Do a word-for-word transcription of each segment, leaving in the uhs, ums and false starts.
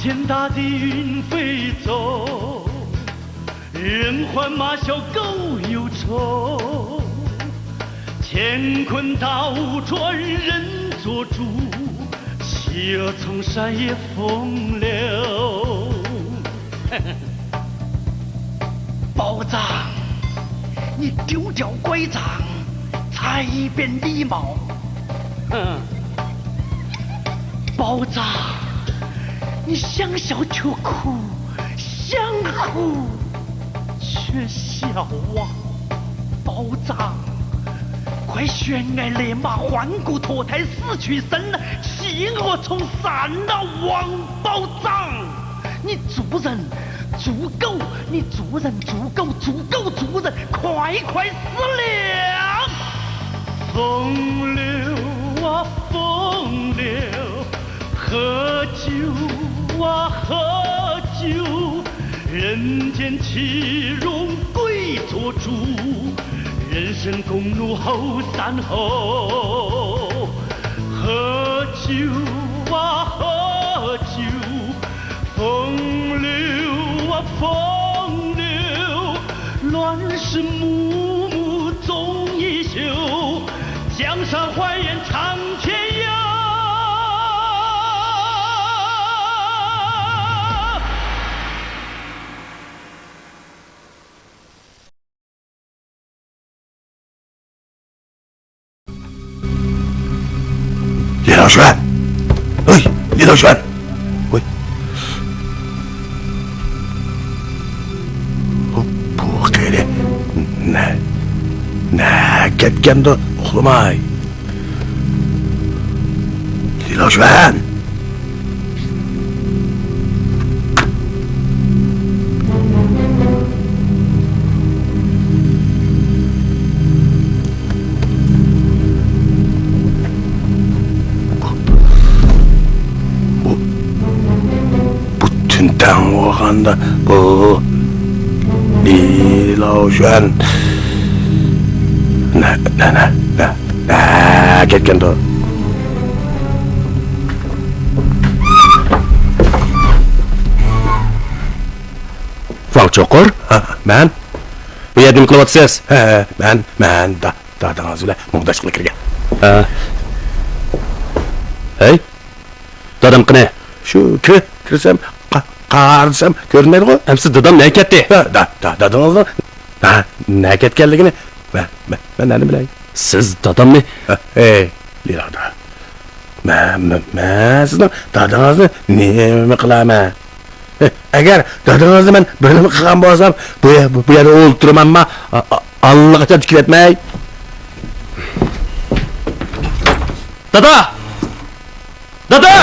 天大地云飞走，人欢马啸狗忧愁。乾坤倒转人做主，企鹅冲山也风流。包拯，你丢掉拐杖，踩扁礼貌。哼。包拯，你想笑却哭，想哭却笑啊！包拯，快悬崖勒马，换骨脱胎死去神，企鹅冲山呐，王包拯！你猪人，猪狗，你猪人，猪狗，猪狗，猪人，快快死了！风流啊，风流，喝酒啊，喝酒，人间岂容鬼做主，人生共怒后山后。喝酒啊，喝酒，风流啊，风流，乱世幕幕终已休，江山换人唱天涯。لىلاشۈەن! ھوي، لىلاشۈەن! ھوي. بۇ، بۇ قېنى؟ نە، نە كەتكەندۇ؟ ئۇخلىماي. لىلاشۈەن! بۇ، بۇ تۈنتەڭ بولغاندا بۇ لىلاۋشۈەن نە، نە، نە، نە، نە كەتكەندۇ؟ ۋاڭ چوقۇر؟ ھە، مەن. بۇ يەردە نېمە قىلىۋاتىسىز؟ ھە، مەن، مەن دا، دادىڭىز بىلەن مۇڭداشقىلى كىرگەن. ھە. ھەي، دادام قېنى؟ شۇ كىر-، كىرسەم، قا-، قارىسام كۆرۈنمەيدىغۇ. ئەمسە دادام نەگە كەتتى؟ ھە، دا-، دا-، دادىڭىزنىڭ، ھە، نەگە كەتكەنلىكىنى مەن، مەن، مەن نەدىن بىلەي؟ سىز دادامنى؟ ھە، ئەي، لىلادا. مەن، مەن، مەن سىزنىڭ دادىڭىزنى نېمە قىلارمەن؟ ھە، ئەگەر دادىڭىزنى مەن بىر نېمە قىلغان بولسام، بۇ يە-، بۇ يەردە ئولتۇرىمەنما، ئا-، ئا-، ئاللىقاچان تىكىۋەتمەي. دادا! دادا!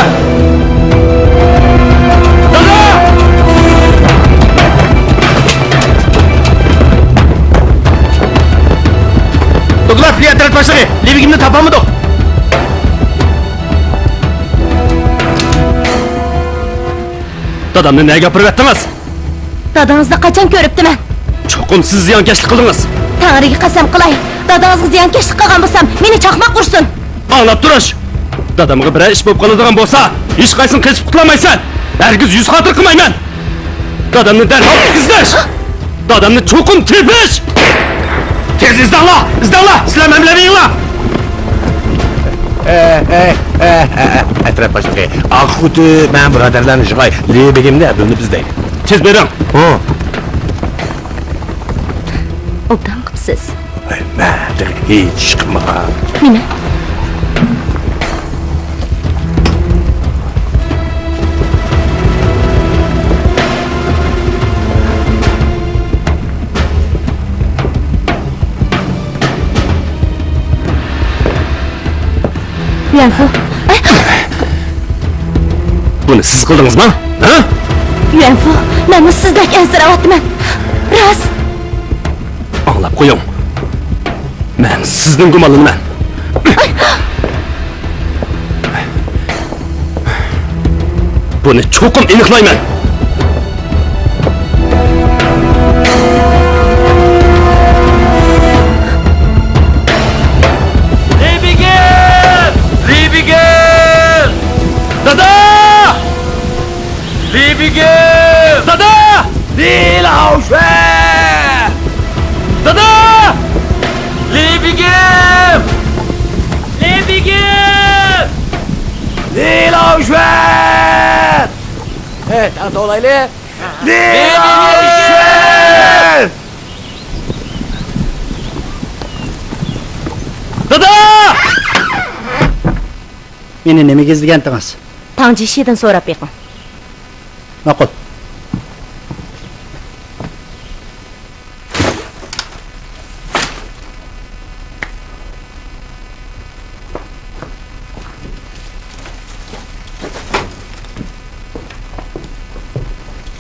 دادا! دوكلات، لىياتىرات باشلىقى، لىۋىگىمنى تاپالمىدۇق. دادامنى نەگە ئاپىرىۋەتتىڭىز؟ دادىڭىزنى قاچان كۆرۈپتىمەن؟ چوقۇم سىز زىيانكەشلىك قىلدىڭىز. تەڭرىگە قەسەم قىلاي، دادىڭىزغا زىيانكەشلىك قىلغان بولسام، مېنى چاقماق ئۇرسۇن. ئاڭلاپ تۇرۇش! دادامغا بىرەر ئىش بولۇپ قالىدىغان بولسا، ھېچقايسىڭ قېچىپ قۇتۇلالمايسەن. ھەرگىز يۈز خاتىرە قىلمايمەن. دادامنى دەرھال ئىزدەش! دادامنى چوقۇم تېپىش! تېز ئىزدەڭلار! ئىزدەڭلار! سىلەر مەن بىلەن مېڭىڭلار! ئەترەت باشلىقى، ئاخۇتى مەن بۇرادەرلەرنى يىغاي، لى بېگىمنى ئەبدۇلنى ئىزدەيلى. تېز بېرىڭ! ھۇ. ئوبدان قىپسىز. ھەي، مەن تېخى ھېچ ئىش قىلمىغان. نېمە؟ يۈەنفۇ. بۇنى سىز قىلدىڭىزما؟ ھە؟ يۈەنفۇ، مەنمۇ سىزدەك ئەنسىرەۋاتىمەن. راست. ئاڭلاپ قويۇڭ. مەن سىزدىن گۇمانلىنىمەن. بۇنى چوقۇم ئېنىقلايمەن. لى بېگىم! لى بېگىم! دادا! لىلاۋشۈەن! دادا! لى بېگىم! لى بېگىم! لىلاۋشۈەن! ھەي، تەڭ توۋلايلى! لىلاۋشۈەن! دادا! مېنى نېمىگە ئىزدىگەنتىڭىز؟ تاڭ جىشىدىن سوراپ بېقىڭ. ماقۇل.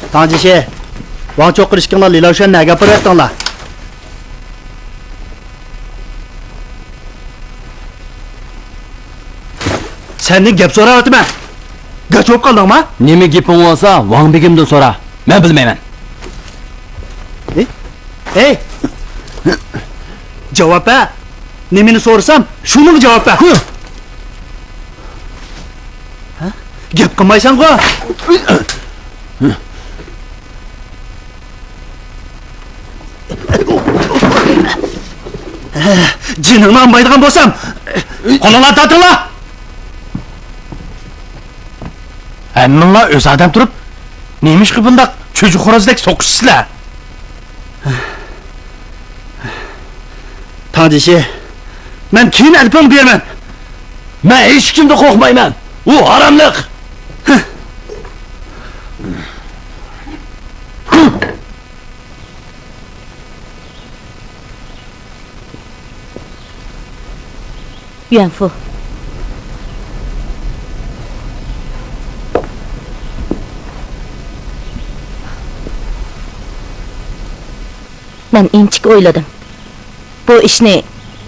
تاڭ جىشى، ۋاڭ چوقۇر ئىككىڭلار لىلاۋشۈەننى نەگە ئاپىرىۋەتتىڭلار؟ سەندىن گەپ سوراۋاتىمەن. گاچ بولۇپ قالدىڭما؟ نېمە گېپىڭ بولسا، ۋاڭ بېگىمدىن سورا. مەن بىلمەيمەن. ھېي! ھېي! جاۋاب بەر! نېمىنى سورىسام، شۇنىڭغا جاۋاب بەر! ھە؟ گەپ قىلمايسەنغۇ! جېنىڭنى ئالمايدىغان بولسام، قولۇڭلارنى تارتىڭلار! ھەممىڭلار ئۆز ئادەم تۇرۇپ، نېمىشقا بۇنداق چۈجە خورازدەك سوقۇشىسىلەر؟ تاڭ جىشى، مەن كېيىن ئەدىپىڭنى بېرىمەن. مەن ھېچكىمدىن قورقمايمەن. ئۇ ھاراملىق. يۈەنفۇ. مەن ئىنچىكە ئويلىدىم. بۇ ئىشنى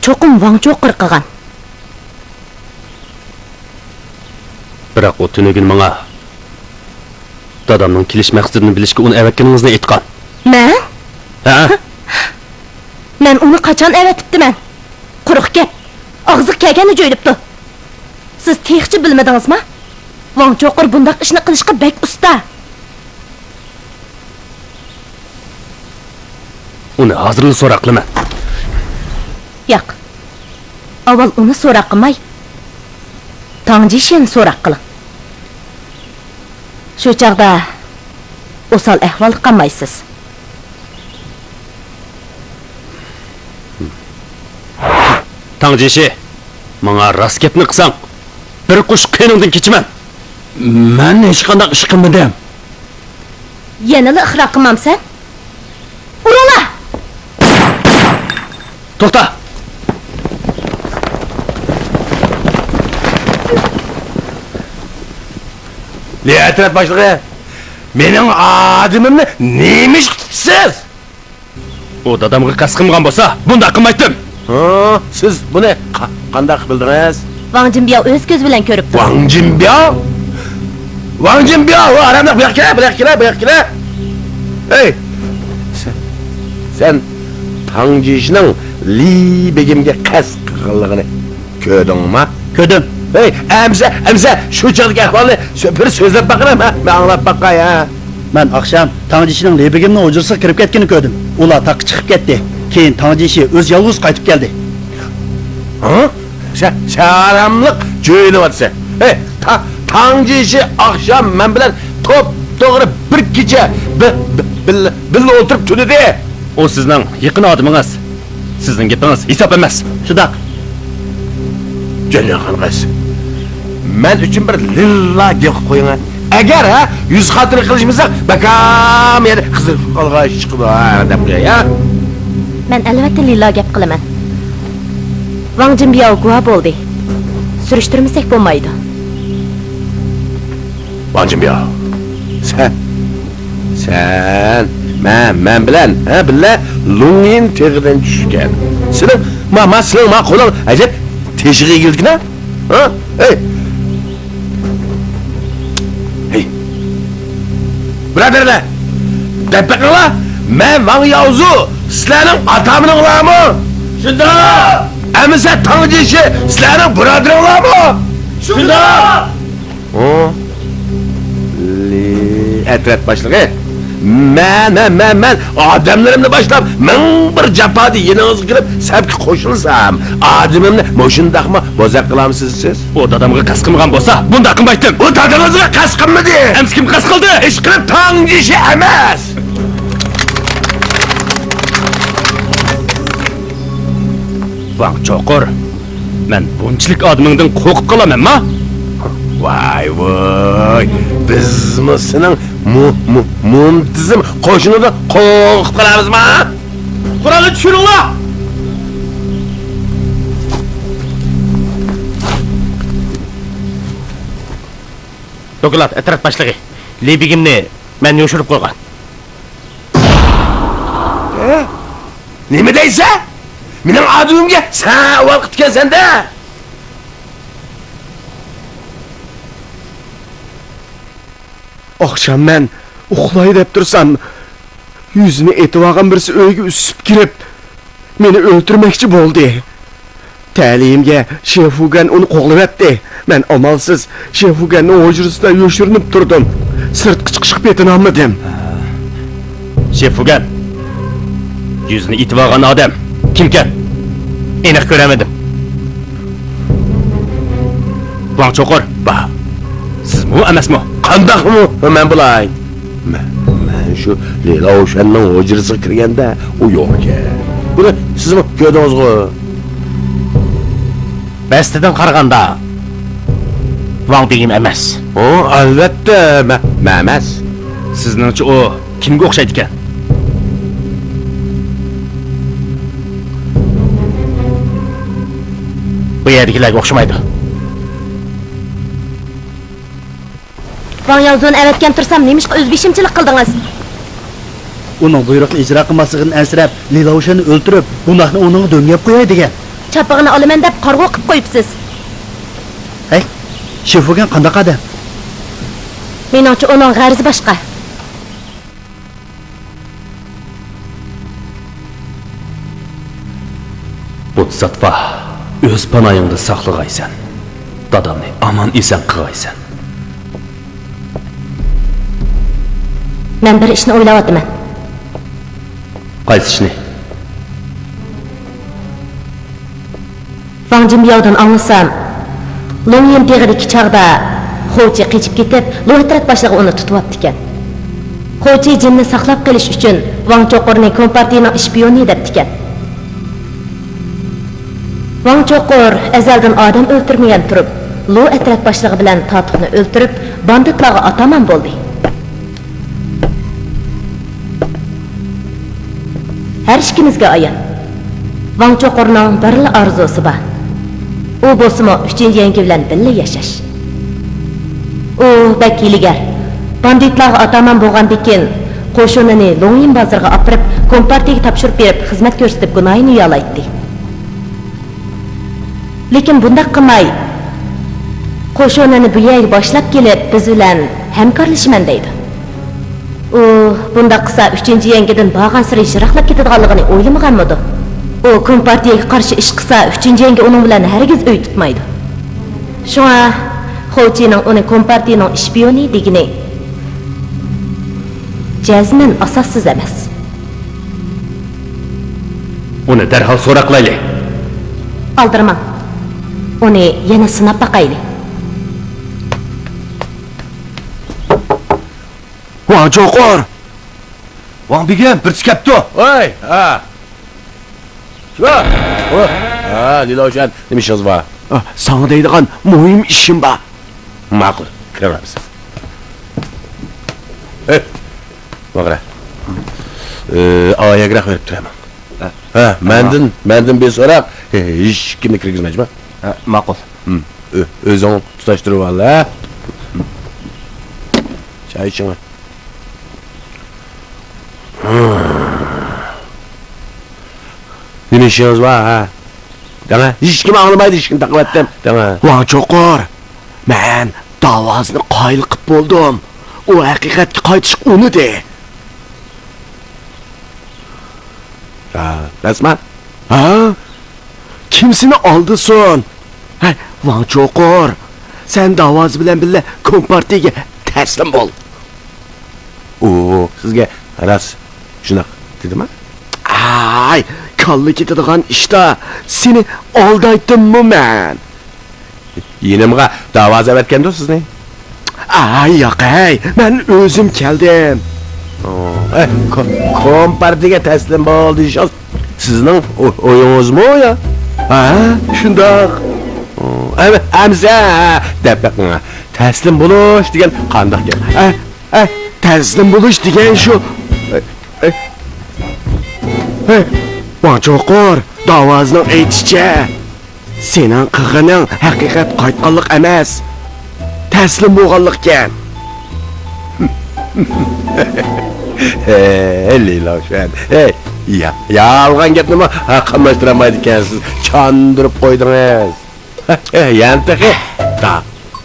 چوقۇم ۋاڭ چوقۇر قىلغان. بىراق ئۇ تۈنۈگۈن ماڭا دادامنىڭ كېلىش مەقسىتىنى بىلىشكە ئۇنى ئەۋەتكىنىڭىزنى ئېيتقان. مەن؟ ھە؟ مەن ئۇنى قاچان ئەۋەتىپتىمەن؟ قۇرۇق گەپ. ئاغزىغا كەلگەننى جۆيلۈپتۇ. سىز تېخىچە بىلمىدىڭىزما؟ ۋاڭ چوقۇر بۇنداق ئىشنى قىلىشقا بەك ئۇستا. ئۇنى ھازىرلا سوراق قىلىمەن. ياق. ئاۋۋال ئۇنى سوراق قىلماي، تاڭ جىشىنى سوراق قىلىڭ. شۇ چاغدا ئوسال ئەھۋالغا قالمايسىز. تاڭ جىشى، ماڭا راست گەپنى قىلساڭ، بىر قوشۇق قېنىڭدىن كېچىمەن. مەن ھېچقانداق ئىش قىلمىدىم. يەنىلا ئىقرار قىلمامسەن؟ ئۇرۇڭلار! توختا! لى ئەترەت باشلىقى، مېنىڭ ئادىمىمنى نېمە ئىش قىلىپسىز؟ ئۇ دادامغا قەست قىلمىغان بولسا، بۇنداق قىلمايتتىم. ھە، سىز بۇنى قا-، قانداق بىلدىڭىز؟ ۋاڭ جىنبياۋ ئۆز كۆزى بىلەن كۆرۈپتۇ. ۋاڭ جىنبياۋ؟ ۋاڭ جىنبياۋ، ۋاي ئاراملىق، بۇياققا كېلە، بۇياققا كېلە، بۇياققا كېلە. ھەي، سەن، سەن تاڭ جىشىنىڭ لى بېگىمگە قەست قىلغانلىقىنى كۆردۈڭما؟ كۆردۈم. ھەي، ئەمسە، ئەمسە شۇ چاغدىكى ئەھۋالنى سۆ-، بىر سۆزلەپ باققىنا، مەن، مەن ئاڭلاپ باقاي، ھە. مەن ئاخشام تاڭ جىشىنىڭ لى بېگىمنىڭ ھۇجرىسىغا كىرىپ كەتكىنىنى كۆردۈم. ئۇلار تاغقا چىقىپ كەتتى. كېيىن تاڭ جىشى ئۆزى يالغۇز قايتىپ كەلدى. ھە؟ سەن، سەن ھاراملىق جۆيلۈۋاتىسەن. ھەي، تا-، تاڭ جىشى ئاخشام مەن بىلەن توپتوغرا بىر كېچە بى-، بى-، بىللە، بىللە ئولتۇرۇپ تۈنىدى. ئۇ سىزنىڭ يېقىن ئادىمىڭىز. سىزنىڭ گېپىڭىز ھېساب ئەمەس. شۇنداق. جۆنياڭخان قىز، مەن ئۈچۈن بىر لىللا گەپ قىلىپ قويۇڭ ھە. ئەگەر ھە، يۈز خاتىرە قىلىشمىساق، بەكام يەنە قىزىق قالغان ئىش چىقىدۇ ھە، دەپ قوياي ھە. مەن ئەلۋەتتە لىللا گەپ قىلىمەن. ۋاڭ جىنبياۋ گۇۋاھ بولدى. سۈرۈشتۈرمىسەك بولمايدۇ. ۋاڭ جىنبياۋ، سەن، سەن، مەن، مەن بىلەن، ھە، بىللە لۇڭيىن تېغىدىن چۈشكەن. سېنىڭ، ما، ما، سېنىڭ ما قولۇڭ ئەجەب تېشىغا ئېگىلدىكىن ھە؟ ھە؟ ھەي! ھەي! بۇرادەرلەر! دەپ بېقىڭلار! مەن ۋاڭ ياۋزۇ، سىلەرنىڭ ئاتا-ئانىڭلارمۇ؟ شۇنداق! ئەمىسە تاڭ جىشى، سىلەرنىڭ بۇرادىرىڭلارمۇ؟ شۇنداق! ئۇ، لى ئەترەت باشلىقى، مەن، مەن، مەن، مەن ئادەملىرىمنى باشلاپ، مىڭ بىر جاپادا يېنىڭىزغا كېلىپ، سەپكە قوشۇلسام، ئادىمىمنى مۇشۇنداقمۇ بوزەك قىلامسىز سىز؟ ئۇ دادامغا قەست قىلمىغان بولسا، بۇنداق قىلمايتتىم. ئۇ دادىڭىزغا قەست قىلمىدى. ئەمسە كىمگە قەست قىلدى؟ ئىشقىلىپ تاڭجىشى ئەمەس. ۋاڭ چوقۇر، مەن بۇنچىلىك ئادىمىڭدىن قورقۇپ قالامەنما؟ ۋاي ۋاي، بىزمۇ سېنىڭ مۇ-، مۇ-، مۇنتىزىم قوشۇنىدىن قورقۇپ قالامىزما؟ قورالنى چۈشۈرۈڭلار! دوكلات، ئەترەت باشلىقى. لى بېگىمنى مەن يوشۇرۇپ قويغان. ھە؟ نېمە دەيسەن؟ مېنىڭ ئادىمىمگە سەن ئەۋۋال قىپتىكەنسەن-دە! ئاخشام مەن ئۇخلاي دەپ تۇرسام، يۈزىنى ئېتىۋالغان بىرسى ئۆيگە ئۈسۈپ كىرىپ، مېنى ئۆلتۈرمەكچى بولدى. تەلىيىمگە شېفۇگەن ئۇنى قوغلىۋەتتى. مەن ئامالسىز شېفۇگەننىڭ ھۇجرىسىدا يوشۇرۇنۇپ تۇردۇم. سىرتقا چىقىشقا پېتىنالمىدىم. شېفۇگەن، يۈزىنى ئېتىۋالغان ئادەم كىمكەن؟ ئېنىق كۆرەلمىدىم. ۋاڭ چوقۇر. با. سىزمۇ ئەمەسمۇ؟ قانداقمۇ مەن بولاي؟ مەن، مەن شۇ لىلاۋشەننىڭ ھۇجرىسىغا كىرگەندە ئۇ يوق ئىكەن. بۇنى سىزمۇ كۆردىڭىزغۇ؟ بەستىدىن قارىغاندا، ۋاڭ بېگىم ئەمەس. ئۇ، ئەلۋەتتە، مە-، مەن ئەمەس. سىزنىڭچە ئۇ كىمگە ئوخشايدىكەن؟ بۇ يەردىكىلەرگە ئوخشىمايدۇ. ۋاڭ ياۋزۇنى ئەۋەتكەن تۇرسام، نېمىشقا ئۆزبېشىمچىلىق قىلدىڭىز؟ ئۇنىڭ بۇيرۇقنى ئىجرا قىلماسلىقىدىن ئەنسىرەپ، لى لاۋشەننى ئۆلتۈرۈپ، گۇناھنى ئۇنىڭغا دۆڭگەپ قوياي دېگەن. چاپىقىنى ئالىمەن دەپ قارىغۇ قىپ قويۇپسىز. ھەي، شېفۇگەن قانداق ئادەم؟ مېنىڭچە، ئۇنىڭ غەرىزى باشقا. بۇتساتۋا، ئۆز پاناھىڭدا ساقلىغايسەن. دادامنى ئامان-ئېسەن قىغايسەن. مەن بىر ئىشنى ئويلاۋاتىمەن. قايسى ئىشنى؟ ۋاڭ جىنبياۋدىن ئاڭلىسام، لوڭيىن تېغىدىكى چاغدا خوچى قېچىپ كېتىپ، لو ئەترەت باشلىقى ئۇنى تۇتۇۋاپتىكەن. خوچى جىننى ساقلاپ قېلىش ئۈچۈن ۋاڭ چوقۇرنى كومپارتىيىنىڭ ئىشپىيونى دەپتىكەن. ۋاڭ چوقۇر ئەزەلدىن ئادەم ئۆلتۈرمىگەن تۇرۇپ، لو ئەترەت باشلىقى بىلەن تاتۇقنى ئۆلتۈرۈپ، باندىتلارغا ئاتامان بولدى. ھەر ئىككىمىزگە ئايان، ۋاڭ چوقۇرنىڭ بىرلا ئارزۇسى بار. ئۇ بولسىمۇ ئۈچىنچى يەڭگى بىلەن بىللە ياشاش. ئۇ بەك ھىيلىگەر. باندىتلارغا ئاتامان بولغاندىكىن، قوشۇنىنى لوڭيىن بازىرىغا ئاپىرىپ، كومپارتىيىگە تاپشۇرۇپ بېرىپ، خىزمەت كۆرسىتىپ، گۇناھىنى يۇيالايتتى. لېكىن بۇنداق قىلماي، قوشۇنىنى بۇ يەرگە باشلاپ كېلىپ، بىز بىلەن ھەمكارلىشىمەن دەيدۇ. ئۇ بۇنداق قىلسا، ئۈچىنچى يەڭگىدىن بارغانسېرى يىراقلاپ كېتىدىغانلىقىنى ئويلىمىغانمىدۇ؟ ئۇ كومپارتىيەگە قارشى ئىش قىلسا، ئۈچىنچى يەڭگى ئۇنىڭ بىلەن ھەرگىز ئۆي تۇتمايدۇ. شۇڭا خوچىنىڭ ئۇنى كومپارتىيىنىڭ ئىشپىيونى دېگىنى جەزمەن ئاساسسىز ئەمەس. ئۇنى دەرھال سوراقلايلى. ئالدىرىماڭ. ئۇنى يەنە سىناپ باقايلى. ۋاڭ چوقۇر! ۋاڭ بېگىم، بىرسى كەپتۇ! ۋاي، ھا! شۇ! ھا، لىلاۋشەن، نېمە ئىشىڭىز بار؟ ئا، ساڭا دەيدىغان مۇھىم ئىشىم بار. ماقۇل، كىرىڭلار بىز. ھەي، ماقۇل. ئى، ئايەگرەك بېرىپ تۇرىمەن. ھە، مەندىن، مەندىن بىر سوراق، ھېچكىمنى كىرگۈزمەيچىما؟ ھە، ماقۇل. ھىم، ئۆ-، ئۆزۈڭ تۇتاشتۇرۇۋال، ھە؟ چاي ئىچىڭلار. نېمە ئىشىڭىز بار، ھە؟ دەڭە، ھېچكىم ئاڭلىمايدۇ، ئىشىكنى تاقىۋەتتىم. دەڭە. ۋاڭ چوقۇر، مەن داۋازىنى قايىل قىپ بولدۇم. ئۇ ھەقىقەتكە قايتىشقا ئۇنىدى. ھە، رەسمەن. ھە؟ كىم سېنى ئالدىسۇن؟ ھەي، ۋاڭ چوقۇر، سەن داۋازى بىلەن بىللە كومپارتىيىگە تەسلىم بول. ئۇ سىزگە راست شۇنداق دېدىما؟ ئاي، كاللا كېتىدىغان ئىشتا سېنى ئالدايتتىممۇ مەن؟ يېنىمغا داۋازى ئەۋەتكەندۇ سىزنى؟ ئاي، ياق ھەي، مەن ئۆزۈم كەلدىم. ئو، ئە، كو-، كومپارتىيەگە تەسلىم بول دېيىش سىزنىڭ ئو-، ئويىڭىزمۇ يا؟ ھە، شۇنداق. ئو، ئەم-، ئەمسە، دەپ بېقىڭ. تەسلىم بولۇش دېگەن قانداق گەپ؟ ئە، ئە، تەسلىم بولۇش دېگەن شۇ. ئە، ئە. ھەي، ۋاڭ چوقۇر، داۋازىنىڭ ئېيتىشىچە، سېنىڭ قىلغىنىڭ ھەقىقەت قايتقانلىق ئەمەس، تەسلىم بولغانلىق ئىكەن. ھەي، لىلاۋشۈەن، ھەي، يا-، يالغان گەپنىمۇ قاملاشتۇرالمايدىكەنسىز، چاندۇرۇپ قويدىڭىز. يەنە تېخى دا-،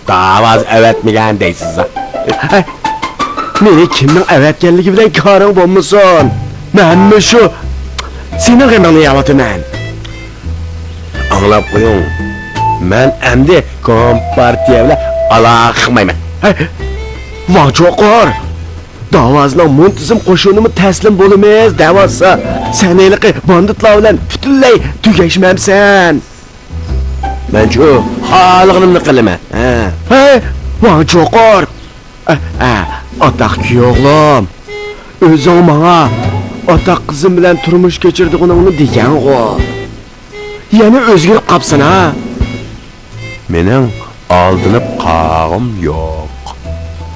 داۋازى ئەۋەتمىگەن دەيسىز. ھەي، مېنى كىمنىڭ ئەۋەتكەنلىكى بىلەن كارىڭ بولمىسۇن. مەنمۇ شۇ سېنىڭ غېمىڭنى يەۋاتىمەن. ئاڭلاپ قويۇڭ. مەن ئەمدى كومپارتىيە بىلەن ئالاقە قىلمايمەن. ھەي، ۋاڭ چوقۇر! داۋازىنىڭ مۇنتىزىم قوشۇنىمۇ تەسلىم بولىمىز دەۋاتسا، سەن ھېلىقى باندىتلار بىلەن پۈتۈنلەي تۈگەشمەمسەن؟ مەنچۇ خالىغىنىمنى قىلىمەن. ھە. ھەي، ۋاڭ چوقۇر! ئە، ئە، ئاتاق كۈيئوغلۇم، ئۆزۈڭ ماڭا ئاتاق قىزىم بىلەن تۇرمۇش كەچۈرىدىغىنىڭنى دېگەنغۇ. يەنە ئۆزگىرىپ قاپسەن ھە؟ مېنىڭ ئالدىنىپ قالغۇم يوق.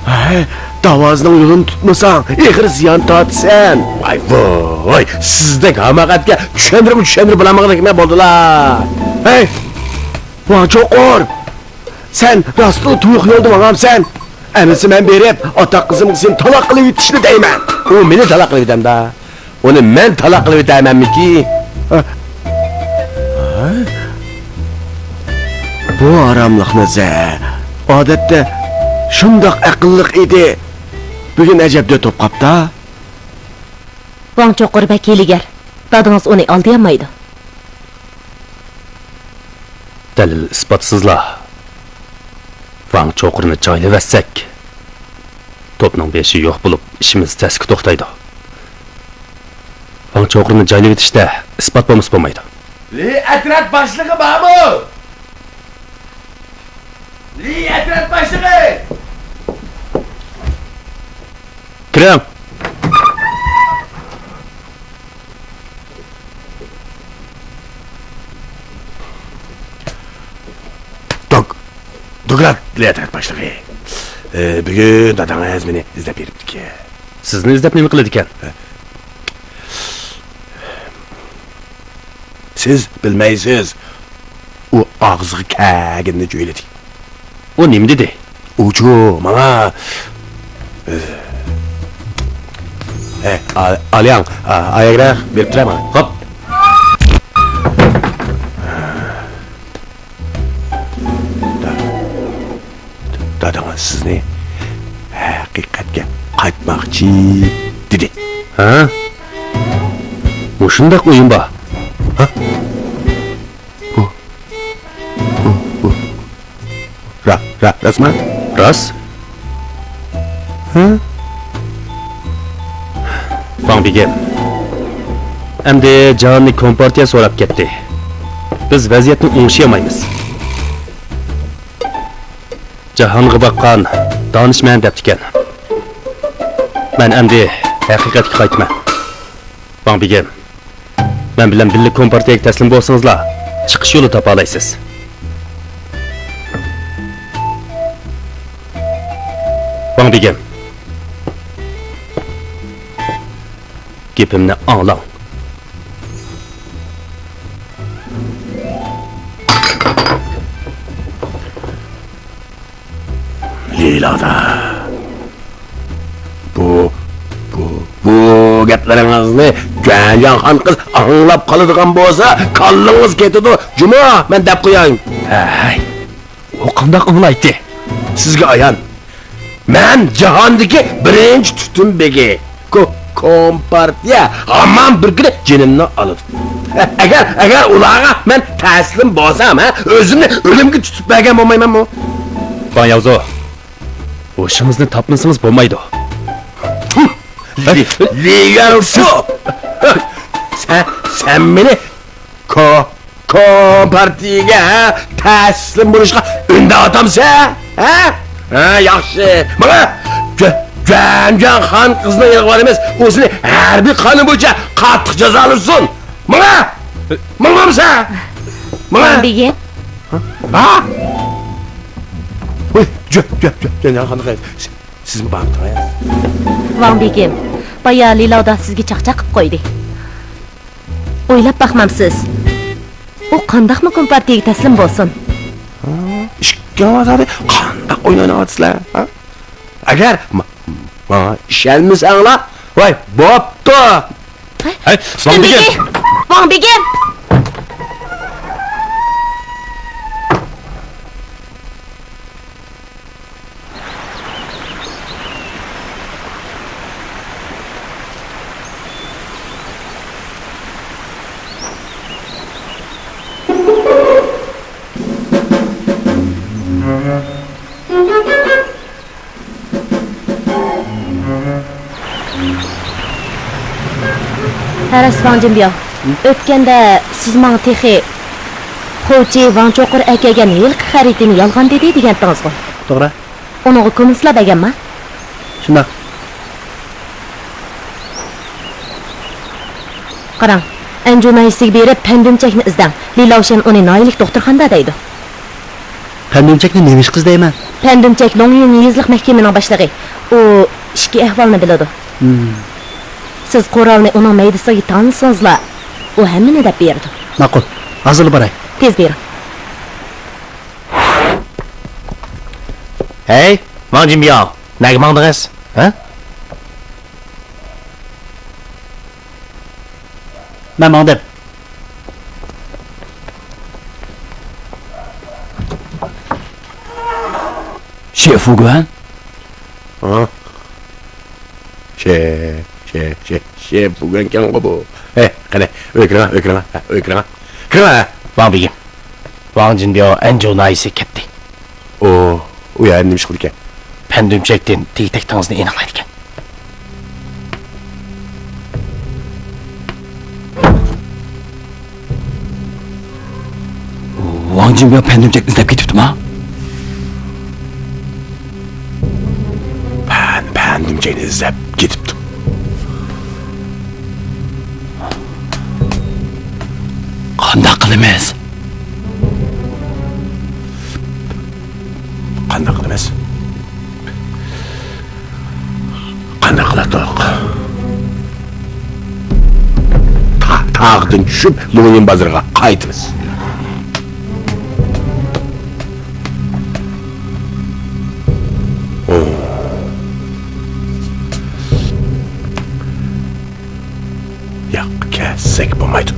ھەي، داۋازىنىڭ يولىنى تۇتمىساڭ، ئېغىر زىيان تارتىسەن. ۋاي، ۋاي، سىزدەك ھاماقەتكە چۈشەندۈرۈپ، چۈشەندۈرۈپ بولالمىغاندەك مەن بولدىلا. ھەي، ۋاڭ چوقۇر! سەن راستلا تۇيۇق يولدا ماڭامسەن؟ ئەمىسە مەن بېرىپ، ئاتاق قىزىمغا سېنى تالاق قىلىۋېتىشنى دەيمەن. ئۇ مېنى تالاق قىلىۋېتەمدا؟ ئۇنى مەن تالاق قىلىۋېتەرمەنمىكى؟ ھە؟ ھە؟ بۇ ئاراملىق نەزەر. ئادەتتە شۇنداق ئەقىللىق ئىدى. بۈگۈن ئەجەب دۆت بوپ قاپتا. ۋاڭ چوقۇر بەك ھىيلىگەر. دادىڭىز ئۇنى ئالدىيالمايدۇ. دەلىل ئىسپاتسىزلا ۋاڭ چوقۇرنى جايلىۋەتسەك، توپنىڭ بېشى يوق بولۇپ، ئىشىمىز تەسكە توختايدۇ. ۋاڭ چوقۇرنى جايلىۋېتىشتە ئىسپات بولمىسا بولمايدۇ. لى ئەترەت باشلىقى بارمۇ؟ لى ئەترەت باشلىقى! كىرىڭ! دوك-، دوكلات، لى ئەترەت باشلىقى. ئى، بۈگۈن داداڭىز مېنى ئىزدەپ بېرىپتىكەن. سىزنى ئىزدەپ نېمە قىلىدىكەن؟ سىز بىلمەيسىز، ئۇ ئاغزىغا كەلگىنىنى جۆيلىدى. ئۇ نېمە دېدى؟ ئۇچۇ ماڭا، ئە، ئا-، ئالياڭ، ئا-، ئاياگراخ بېرىپ تۇرە ماڭا. خوپ. دادىڭىز سىزنى ھەقىقەتكە قايتماقچى دېدى. ھە؟ مۇشۇنداق ئويۇم بار. ھە؟ بۇ، بۇ، بۇ. را-، را-، راستما؟ راست. ھە؟ ۋاڭ بېگىم، ئەمدى جاھاننى كومپارتىيە سوراپ كەتتى. بىز ۋەزىيەتنى ئوڭشىيالمايمىز. جاھانغا باققان دانىشمەن دەپتىكەن. مەن ئەمدى ھەقىقەتكە قايتىمەن. ۋاڭ بېگىم، مەن بىلەن بىللە كومپارتىيەگە تەسلىم بولسىڭىزلا، چىقىش يولى تاپالايسىز. ۋاڭ بېگىم، گېپىمنى ئاڭلاڭ. لىلادا. بۇ، بۇ، بۇ گەپلىرىڭىزنى گۈەنجان خان قىز ئاڭلاپ قالىدىغان بولسا، كاللىڭىز كېتىدۇ، جۇمۇ، مەن دەپ قوياي. ھەي، ئۇ قانداق ئاڭلايتتى؟ سىزگە ئايان. مەن جاھاندىكى بىرىنچى تۈتۈن بېگى. كو-، كومپارتىيە ھامان بىر كۈنى جېنىمنى ئالىدۇ. ئەگەر، ئەگەر ئۇلارغا مەن تەسلىم بولسام، ھە، ئۆزۈمنى ئۆلۈمگە تۇتۇپ بەرگەن بولمايمەنمۇ؟ ۋاڭ ياۋزۇ، ھوشىڭىزنى تاپمىسىڭىز بولمايدۇ. ليۈەنفۇ! سەن، سەن مېنى كو-، كومپارتىيىگە، ھە، تەسلىم بولۇشقا ئۈندەۋاتامسەن، ھە؟ ھە، ياخشى. ماڭا! جۆ-، جۆنجۆن خان قىزنىڭ يېنىغا بارىمىز. ئۇ سېنى ھەربىي قانۇن بويىچە قاتتىق جازالىسۇن. ماڭا! ماڭمامسەن؟ ماڭا! ۋاڭ بېگىم. ھا؟ ۋاي، جۆ-، جۆ-، جۆ-، جۆنجۆن خان قىز. سىزمۇ بارمىدىڭىز؟ ۋاڭ بېگىم، بايا لىلاۋدا سىزگە چاقچاق قىلىپ قويدى. ئويلاپ باقمامسىز؟ ئۇ قانداقمۇ كومپارتىيىگە تەسلىم بولسۇن؟ ھا، ئىككىڭلار زادى قانداق ئويۇن ئويناۋاتىسىلەر، ھا؟ ئەگەر ما-، ماڭا ئىشەنمىسەڭلار، ۋاي، بوپتۇ. ھەي، ۋاڭ بېگىم! ۋاڭ بېگىم! ھەرەس ۋاڭ جىنبياۋ، ئۆتكەندە سىز ماڭا تېخى خوچى ۋاڭ چوقۇر ئەكەلگەن ھېلىقى خەرىتىنى يالغان دېدى دېگەنتىڭىزغۇ؟ توغرا. ئۇنىڭغا كوممۇنىستلار بەرگەنما؟ شۇنداق. قاراڭ، ئەنجۇ ناھىيىسىگە بېرىپ پەندۈمچەكنى ئىزدەڭ. لى لاۋشەن ئۇنى ناھىيىلىك دوختۇرخانىدا دەيدۇ. پەندۈمچەكنى نېمە ئىشقا ئىزدەيمەن؟ پەندۈمچەك لوڭيۈن يېزىلىق مەھكىمىنىڭ باشلىقى. ئۇ ئىچكى ئەھۋالنى بىلىدۇ. ھىم. سىز قورالنى ئۇنىڭ مەيدىسىگە تانسىڭىزلا، ئۇ ھەممىنى دەپ بېرىدۇ. ماقۇل، ھازىرلا باراي. تېز بېرىڭ. ھەي، ۋاڭ جىنبياۋ، نەگە ماڭدىڭىز؟ ھە؟ مەن ماڭدىم. شې فۇگۈەن؟ ھە؟ شې، شې، شې، شې فۇگۈەنكەنغۇ بۇ. ھەي، قېنى، ئۆيگە كىرىڭە، ئۆيگە كىرىڭە، ھە، ئۆيگە كىرىڭە. كىرىڭە، ھە. ۋاڭ بېگىم. ۋاڭ جىنبياۋ ئەنجۇ ناھىيىسىگە كەتتى. ئۇ، ئۇ يەردە نېمە ئىش قىلىدىكەن؟ پەندۈمچەكتىن تېگى-تەكتىڭىزنى ئېنىقلايدىكەن. ۋاڭ جىنبياۋ پەندۈمچەكنى ئىزدەپ كېتىپتىما؟ پەن، پەندۈمچەكنى ئىزدەپ كېتىپتۇ. قانداق قىلىمىز؟ قانداق قىلىمىز؟ قانداق قىلاتتۇق؟ تا-، تاغدىن چۈشۈپ، لوڭيىن بازىرىغا قايتىمىز. ئوھ. ياق، كەتسەك بولمايدۇ.